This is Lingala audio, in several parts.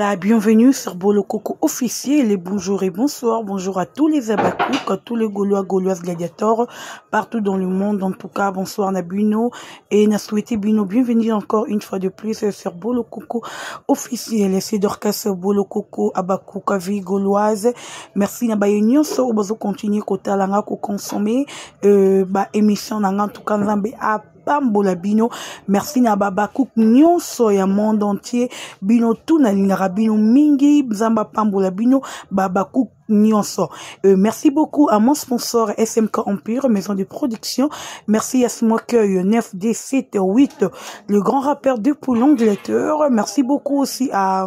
Voilà, bienvenue sur Bolokoko officiel et bonjour et bonsoir. Bonjour à tous les Abakouk, à tous les Gaulois, Gauloises, gladiateurs, partout dans le monde. En tout cas, bonsoir na bino et na souhaité bino bienvenue encore une fois de plus sur Bolokoko officiel. C'est Dorcas Bolokoko Abakouk, vie gauloise. Merci na baye nyonso oyo bazo continuer kotala nga ko consommer euh, ba émission na nga en tout cas Nzambe a pambola bino merci na babakuk nyonso ya monde entier bino tout nalingaka bino mingi nzambe apambola bino babakuk nyonso euh, merci beaucoup à mon sponsor SMK Empire maison de production merci à Smokeul 9D78 le grand rappeur de l'Angleterre merci beaucoup aussi à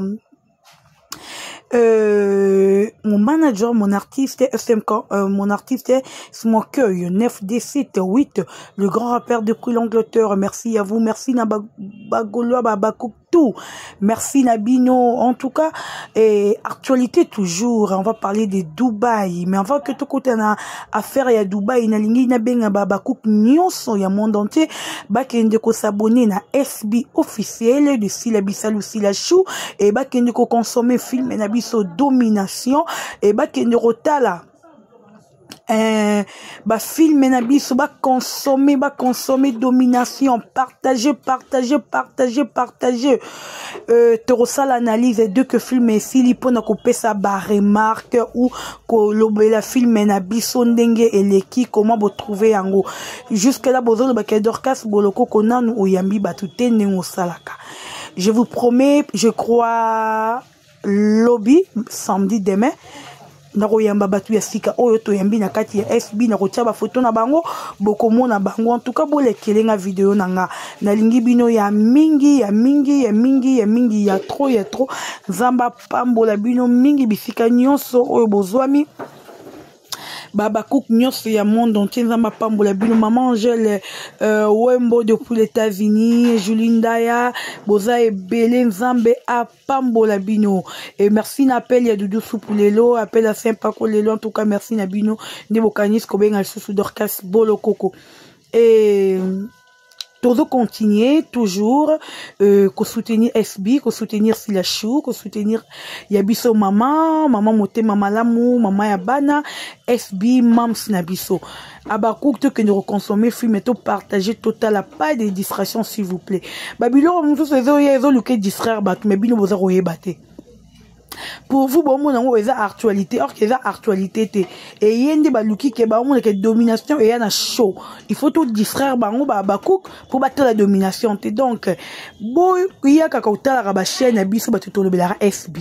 euh, mon manager, mon artiste SMK, euh, mon artiste Smokeul 9D78, le grand rappeur depuis l'Angleterre. Merci à vous, merci na Bagoloa Babakouk tout. Merci na bino. En tout cas, et actualité toujours, on va parler de Dubaï, mais avant que tout côté na affaire ya Dubaï, na lingi na benga Babakouk nyonso ya monde entier, bakende ko s'abonner na SB officiel de Sila Bisalu Sila Chou et bakende ko consommer film na biso Domination et bakende kotala eh, bafilme na biso baconsome baconsome domination partage partage partage partage euh, tokosala analyse de que film esili mpona kopesa baremarque ou kolobela filme na biso ndenge eleki comment botrouve yango jusque là bozolobaka dorcas bolokoko nanu oyambi bato te ndenge osalaka je vous promets je crois lobi samedi demain nakoyamba bato ya sika oyo toyambi na kati ya fb nakotia bafoto na bango bokomona bango en tout cas bolekele nga video na nga nalingi bino ya mingi ya mingi ya mingi ya mingi ya trop ya trop nzambe apambola bino mingi bisika nyonso oyo bozwami babakuk nyonso ya monde entier nzambe apambola bino mama angele euh, wembo depuis les états-unis julie ndaya boza ebele nzambe apambola bino et merci na appel ya dudu supu lelo appel ya saint paco lelo en tout cas merci na bino nde bokanisi kobenga lisusu dorcas bolokoko et tozo continuer toujours euh, kosoutenir sb kosoutenir silachou kosoutenir ya biso mama mama motema malamu mama ya bana sb mams na biso abakuk tokende koconsommer film topartage totala pas de distraction s'il vous plaît babiloko mosusu ezoya ezoluka distraire bato me bino boza koyeba te pour vous bomona yango eza actualité or que eza actualité te eye nde baluki ke baomona ke domination eya na show il faut to distraire bango bacook mpo batala domination te donc boyakaka kotalaka bachaîne ya biso bato tolobelaka sb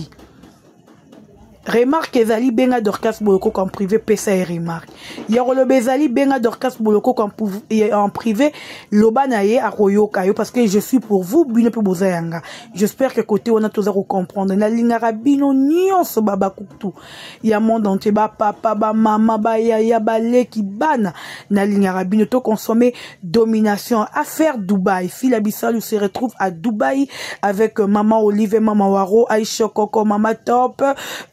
remarque ezali benga dorcas bolokoko en privé pesa ye remarque ya koloba ezali benga dorcas bolokoko en privé loba na ye akoyoka yo parce que je suis pour vous bino mpe boza yanga j'espère que côté wana toza kocomprendre nalingaka bino nyonso babakutu ya monde entier bapapa bamama bayaya baleki bana nalingaka bino toconsommer domination affaire dubaï fila bisalu se retrouve à dubaï avec euh, mama olive mama waro aisha koko mama top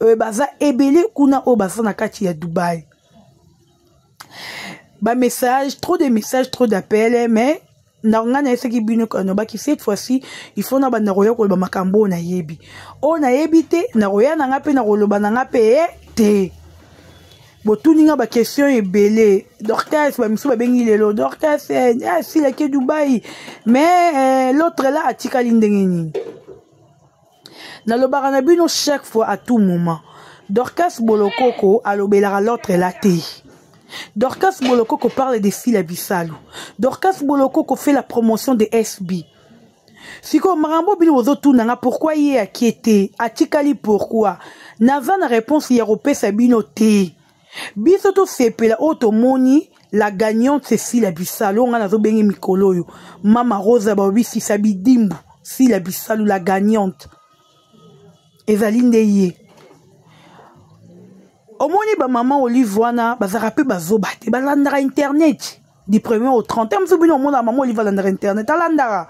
euh, baza ebele kuna oyo baza na kati ya dubaï bamessage trop de messages trop d'appels mais na ngai nayesaki bino nalobaki cette fois-ci il faut na banda koya koloba makambo oyo nayebi oyo nayebi te nakoya na ngai mpe nakoloba na ngai mpe eh, te botuni nga baquestion ebele dorcas bamisusu babengi lelo dorcas eh, asilaki eh, dubai mais eh, l'autre là atikali ndenge nini nalobaka na bino chaque fois à tout moment dorcas bolokoko alobelaka l'autre là te dorcas bolokoko parle de sila bisalu dorcas bolokoko fait la promotion de sb sikoyo makambo bino bozotuna nga pourquoi ye akie te atikali pourquoi naza na réponse ya kopesa bino te biso tosepela oyo tomoni la gagnante c'est sila bisalu oyo ngai nazobenge mikolo oyo mama rosa balobi sisa bidimbu sila bisalu la gagnante ezali nde ye omoni bamama olive wana bazalaka mpe bazoba te balandaka internet du premier au 31 mosusu bino omonaka mama olive alandaka internet alandaka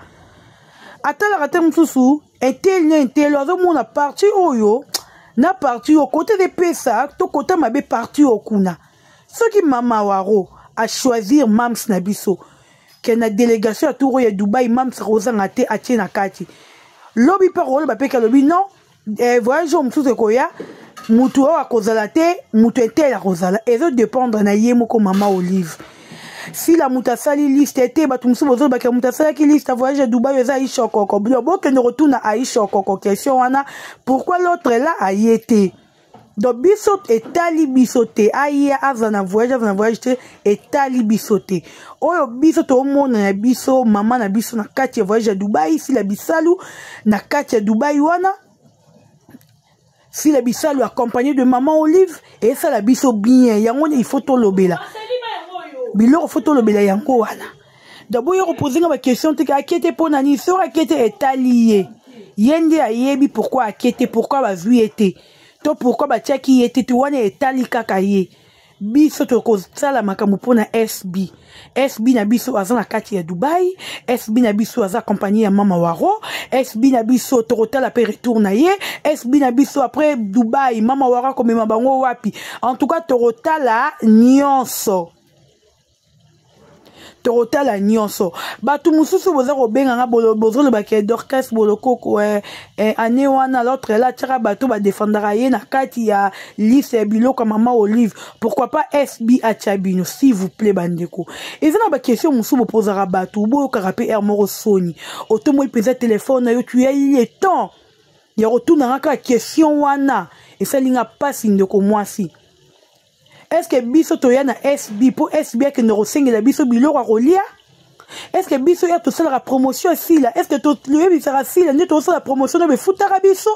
atalaka te mosusu eteli na eteli azomona parti oyo na parti oyo kote epesa to kota mabe parti oyo kuna soki mama waro achoisir mams na biso ke na délégation ya tour oyo ya dubai mams akozanga te atie na kati lobi mpe akoloba mpe ke alobi non. eh, voyage oyo mosusu ekoya, mutu oyo akozala te, mutu etele akozala, ezodépendre na ye moko mama Olive. Sila moto asali liste te. Bato mosusu bozolobaka moto asalaki liste ya voyage ya Dubai eza Aisha Okoko. Bokende kotuna Aisha Okoko question wana, pourquoi l'autre là aye te? Donc biso etali biso te. Aya, aza na voyage, aza na voyage te, etali biso te. Oyo biso toomona ya biso mama na biso na kati ya voyage ya Dubai, Sila Bisalu na kati ya Dubai wana, Sila Bisalu accompagné de maman Olive, esala biso bien. Yango il faut tolobela biloko, faut tolobela yango wana. D'abord yo kopose nga baquestion te ake te mpo na nini. Soki ake te, etali ye, ye nde ayebi pourquoi ake te, pourquoi bazwi ye te, to pourquoi batiaki ye te. Te wana etali kaka ye. Biso tokosala makambo mpona SB. SB na biso aza na kati ya Dubai, SB na biso aza compagnie ya mama Waro. SB na biso, tokotala mpe retour na ye. SB na biso après Dubai, mama Waro akomema bango wapi? En tout cas tokotala nyonso, tokotala nyonso. Bato mosusu boza kobenganga, bozolobaka Dorcas Bolokoko ane wana, l'autre là atiaka bato badefendaka ye na kati ya liste ya biloko ya mama Olive. Pourquoi pas SB atia bino? S'il vous plaît bandeko, eza na baquestion mosusu bopozaka bato, boyokaka mpe aire moko soni. Otomoi mpenza telefone na yo, tu as eu le temps ya kotunanga kaka question wana, esali nga mpasi. Ndeko mwasi, est-ce biso toya na SB mpo SB akende kosengela biso biloko ya kolia? Est-ce biso ya tosalaka promotion ya Sila? Est-ce toyebisaka Sila nde tosala promotion no befutaka biso?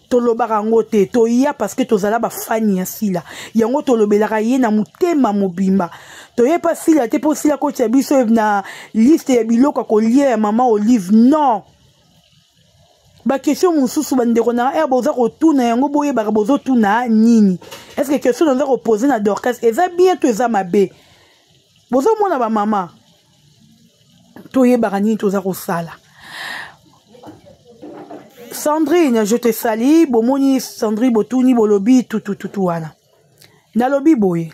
Tolobaka yango te. Toya parce que tozala bafani ya Sila, yango tolobelaka ye na motema mobimba. Toyepa Sila te mpo Sila kotia biso na liste ya biloko ya kolia ya mama Olive, non. Baquestion mosusu, bandeko na nga, boza kotuna yango, boyebaka bozotuna nini. Est-ce question naza kopose na Dorcas eza bien to eza mabe? Bozomona bamama, toyebaka nini toza kosala. Sandrine, je te salue. Bomoni Sandrine, botuni, bolobi tutututu wana. Nalobi boye,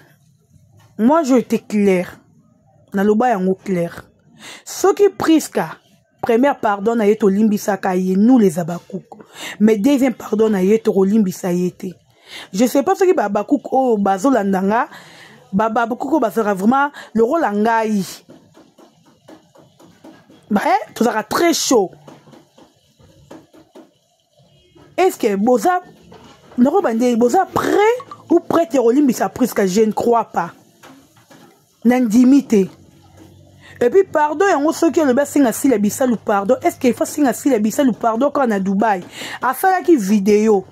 moi je étais clair, naloba yango clair. Soki Priska, première pardon na ye, tolimbisaka ye, nous les Abakouk, mais deuxième pardon na ye, tokolimbisa ye te. Je sais pas soki babakouk oyo bazolanda nga, babakouk oyo bazalaka vraiment lokola ngai, tozalaka très chaud. Est ce que boza nakoba nde boza prêt ou prête ya kolimbisa Priska? Je ne crois pas, nandimi te. Et puis pardon yango, soki alobi asenga Sila Bisalu pardon, est ce que il faut asenga Sila Bisalu pardon kaka na Dubai? Asalaki video,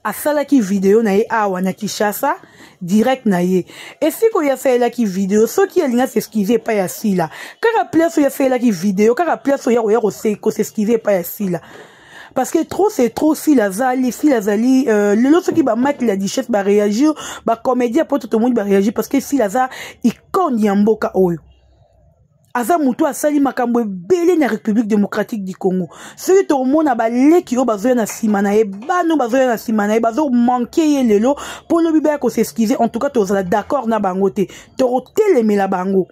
asalaki video na ye awa na Kinshasa direct na ye. Esika oyo asalelaki video, soki alingi as'excuser epai ya Sila, kaka place oyo asalelaki video, kaka place oyo akoya kos'excuser epai ya Sila, parce que trop c'est trop. Sila azali, Sila azali lelo soki bamaki la Duchesse baréagir, bacomédien po to tomoni baréagir, parce que Sila aza icône ya mboka oyo, aza motu asali makambo ebele na République démocratique du Congo. Soki tokomona baleki oyo bazoya na nsima na ye, bana oyo bazoya na nsima na ye, bazomanquer ye lelo mpo lobi baya kos'excuser, en tout cas tozala d'accord na bango te, tokotelemela bango.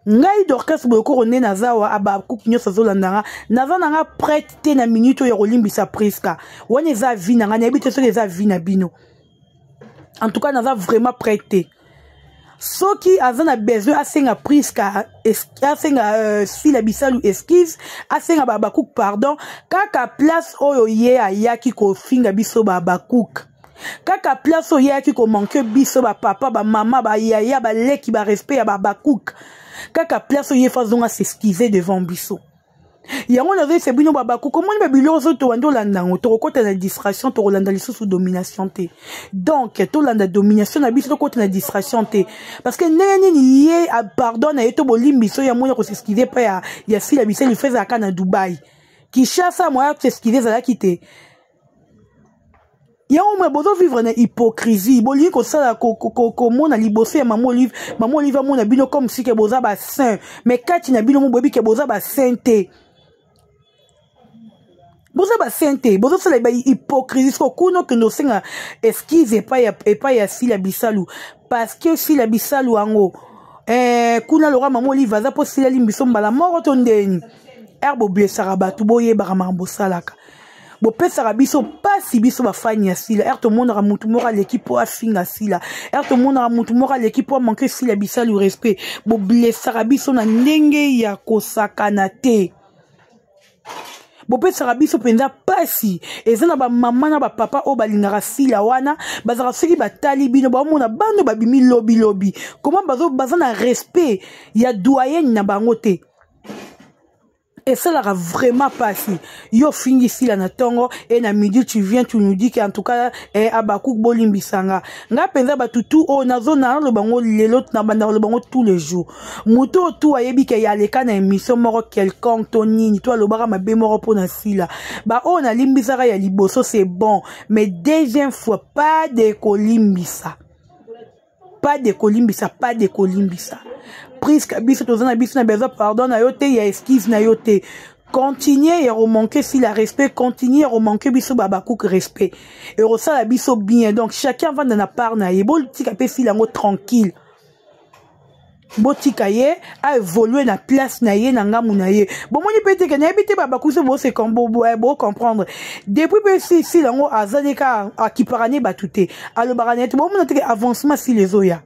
Ngai Dorcas Boyokoro nde naza wa, abakuki nyonso azolanda nga, naza na nga prête te na minute oyo ya kolimbisa Priska. Wana eza vie na ngai, nayebi te soki eza vie na bino. En tout cas naza vraiment prête te. Soki aza na besoin asenga Priska, asenga Sila Bisalu excuse, asenga babakuk pardon, kaka place oyo ye ayaki kofinga biso babakuk, kaka place oyo ye ayaki komanquer biso bapapa, bamama, bayaya, baleki, barespect ya babakuk, kaka place oyo ye faut azonga s'excuser devant biso. Yango nazoyesa bino babakuku, omoni babiloko so towandi olanda yango, tokokɔta na distraction, tokolanda lisusu domination te. Donc tolanda domination na biso, tokɔta na distraction te, parce que ndenge nini ye pardon na ye to bolimbiso ya moni akos'excuser epai ya Sila Biseli, faut ezalaka na Dubai? Kinshasa moya kos'excuser ezalaki te. Yango mwe bozovivre na hypocrisie, bolingi kosala komona liboso ya mama Olive, mama Olive amona bino comme si que boza basaint, mais kati na bino mo boyebi que boza basaint te, boza basaint te, bozosala bahypocrisie. Siko kuna okende osenga excuse epai ya Sila Bisalu, parce que Sila Bisalu yango kuna lokwa mama Olive aza mpo Sila limbiso mbala moko to ndeni. Ere boblesaka bato, boyebaka makambo bosalaka. Bopesaka biso pasi, biso bafani ya Sila. Ere tomonaka motu moko aleki mpo afinga Sila, ere tomonaka motu moko aleki mpo amanke Sila bisalu respect, boblesaka biso na ndenge ya kosakana te. Bopesaka biso mpenza pasi. Eza na bamama na bapapa oyo balingaka Sila wana, bazalaka soki batali bino, baomona bano babimi lobilobi koma baza na respect ya doyenne na bango te. Esalaka vraiment pasi. Yo fingi Sila na ntongo e na midi, tu viens, tu nous dis que en tout cas eh, Abakuk bolimbisanga nga mpenza. Bato tu oyo nazo naloba ngo lelo, na banda koloba ngo tous les jours, moto oyo tu ayebi ke aleka na émission moko quelconque to nini to alobaka mabe moko mpona Sila, baoyo nalimbisaka ya liboso, c'est bon, mais deuxième fois, pas de kolimbisa, pas de kolimbisa, pas de kolimbisa. Priske biso toza na biso na besoin pardon na yo te, ya excuse na yo te. Continue ya komanke Sila respect, continue ya komanke biso Babakuku respect, ekosala biso bien. Donc chacun avanda na part na ye, botika mpe Sila yango tranquille, botika ye aévolue na place na ye, na ngambu na ye. Bomoni mpe teke nayebi te, babakusi bose bocomprendre depuis mpe Sila yango aza ne ka akipaka ne bato te, alobaka na ye te. Bomona teke avancement Sila ezoya,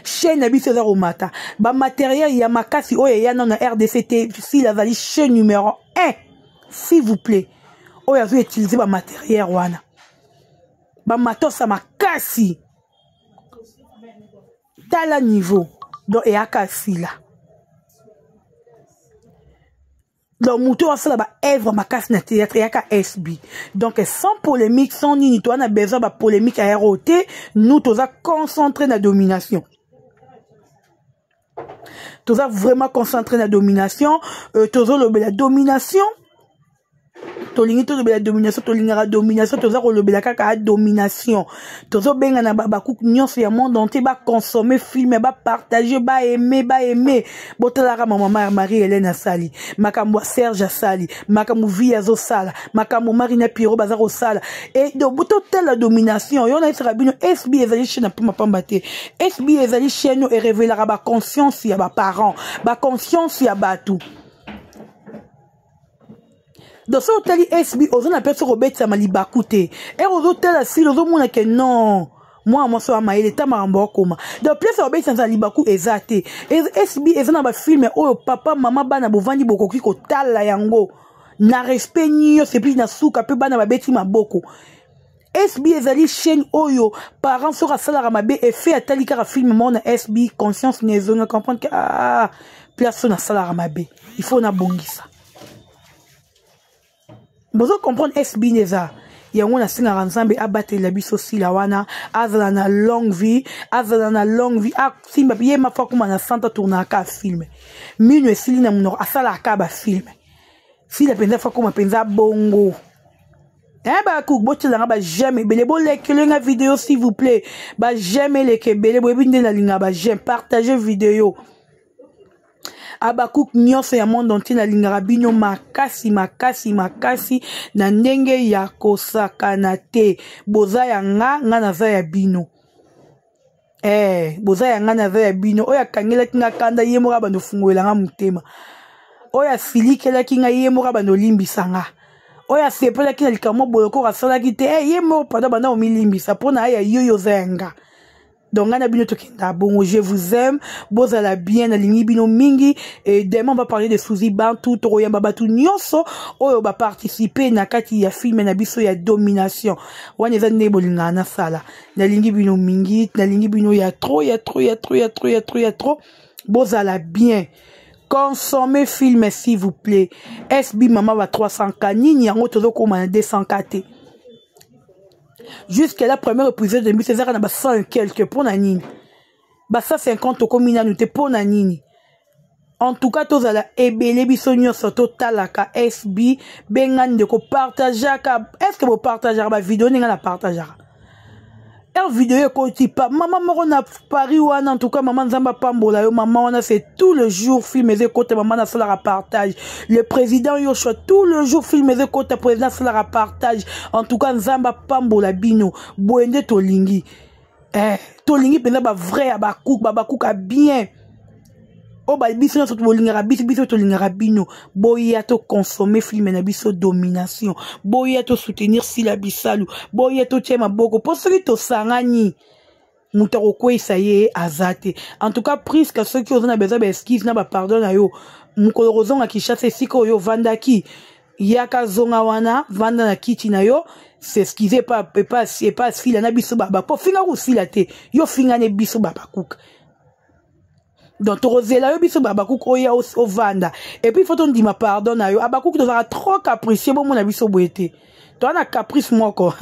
chaîne na biso eza komata, bamatériel ya makasi oyo eya nano na RDC te. Sila azali chaîne numéro 1, s'il vous plaît, oyo azo utiliser bamatériel wana, bamatosa makasi. Tala niveau. Donc eyaka Sila. Donc moto oyo asala baœuvre makasi na théâtre eyaka SB. Donc sans polémique, sans nini, toza na besoin bapolémique ya yaro te. Nous toza concentré na domination, toza vraiment concentré na domination. Tozolobela domination, tolingi tolobela domination, tolingaka domination, toza kolobela kaka ya domination. Tozobenga na babakuku nyonso ya monde entier baconsommer film, bapartage, baeme, baeme. Botalaka mama ya Marie Hélène asali makambo ya Serge, asali makambo vie, azosala makambo Marina Piro baza kosala. E donc totala domination. Yo nayebisaka bino, SB ezali chaîne ya pambapamba te. SB ezali chaîne oyo erevelaka baconscience ya baparent, baconscience ya bato. Donc soki otali SB, oza na mpe soki obetisama libaku te. Ere ozotala Sila, ozomona ke non, mwana mwasi oyo amayele ta makambo akoma. Donc place ya kobetisa libaku eza te. SB eza na bafilme oyo papa, mama, bana bovandi, bokoki kotala yango na respect nyonso, et puis na suka mpe bana babeti maboko. SB ezali chaîne oyo parent soki asalaka mabe, efe atali kaka film moko na SB, conscience na ezonga, comprendre ke ah, place oyo nasalaka mabe, il faut nabongisa. Bozo comprendre? SB nde eza yango. Nasengaka Nzambe abatela biso Sila wana, azala na longue vie, azala na longue vie, asimba ye mafa akóma na sante, atournaka film, mino esili na monoko, asalaka bafilme. Sila mpenza fa akóma mpenza bongo. Eh, bakuku, botielanga baj'aime ebele, bolekele nga video s'il vous plaît, baj'aime eleka ebele. Boyebi nde nalingaka baj'aime, partage video. Abakuk nyonso ya monde entier, nalingaka bino makasi makasi makasi na ndenge ya kosakana te. Boza ya nga, nga naza ya bino. Eh, boza ya nga, naza ya bino. Oyo akangelaki nga kanda, ye moko abanda ofungolela nga motema. Oyo asilikelaki nga, ye moko abanda olimbisa nga. Oyo asepelaki na likambo boye okoko asalaki te, eh, ye moko pardon, banda omilimbisa mpo na ya yo. Yo oza ya nga, donc ngai na bino tokenda bongo. Je vous aime, bozala bien, nalingi bino mingi. Et demain on va parler de Suzy Bantu. Tokoyamba bato nyonso oyo baparticipe na kati ya film na biso ya domination. Wana eza nde bolingaka nasala. Nalingi bino mingi, nalingi bino ya trop, ya trop, ya trop, ya trop, ya trop, ya trop. Bozala bien, consommez film s'il vous plaît. SB mama ba 300K nini yango, tozokóma na 200K te. Jusque la première épisode de biso ezaka na ba 100 et quelque. Mpo na nini ba 150 tokomi nanu te? Mpo na nini? En tout cas tozala ebele, biso nyonso totalaka SB. Benga ndeko, partageaka. Est ce que bopartageaka bavideo ndenge na partageaka? Heure video ekoti pa mama moko na Paris wana, en tout cas mama, Nzambe apambola yo mama wana. C'est tout le jour film eza ekota, mama nasalaka partage. Le président Yoshua, tout le jour film eza ekota, président asalaka partage. En tout cas Nzambe apambola bino. Boye nde tolingi, eh, tolingi mpenza bavrai ya bakuku, babakuka bien. Oyo ba biso nyonso bolingaka biso, biso tolingaka bino. Boya toconsommer film na biso Domination, boya tosoutenir Sila Bisalu, boya totia maboko, mpo soki tosangani, moto akokweyisa ye aza te. En tout cas, Priska, soki oza na besoin baexcuse na bapardon na yo, mokolo kozonga Kinshasa, esika oyo ovandaki, yaka, zonga wana, vanda na kiti na yo, s'excuse epa Sila na biso baba, mpo finga kosila te, yo fingane biso babakuka. Donc tokozela yo, biso babakuku, oya ovanda et puis faut tondima pardon na yo. Abakuku, tozalaka trop capricieux, bomona biso boye te, toza na caprice moko.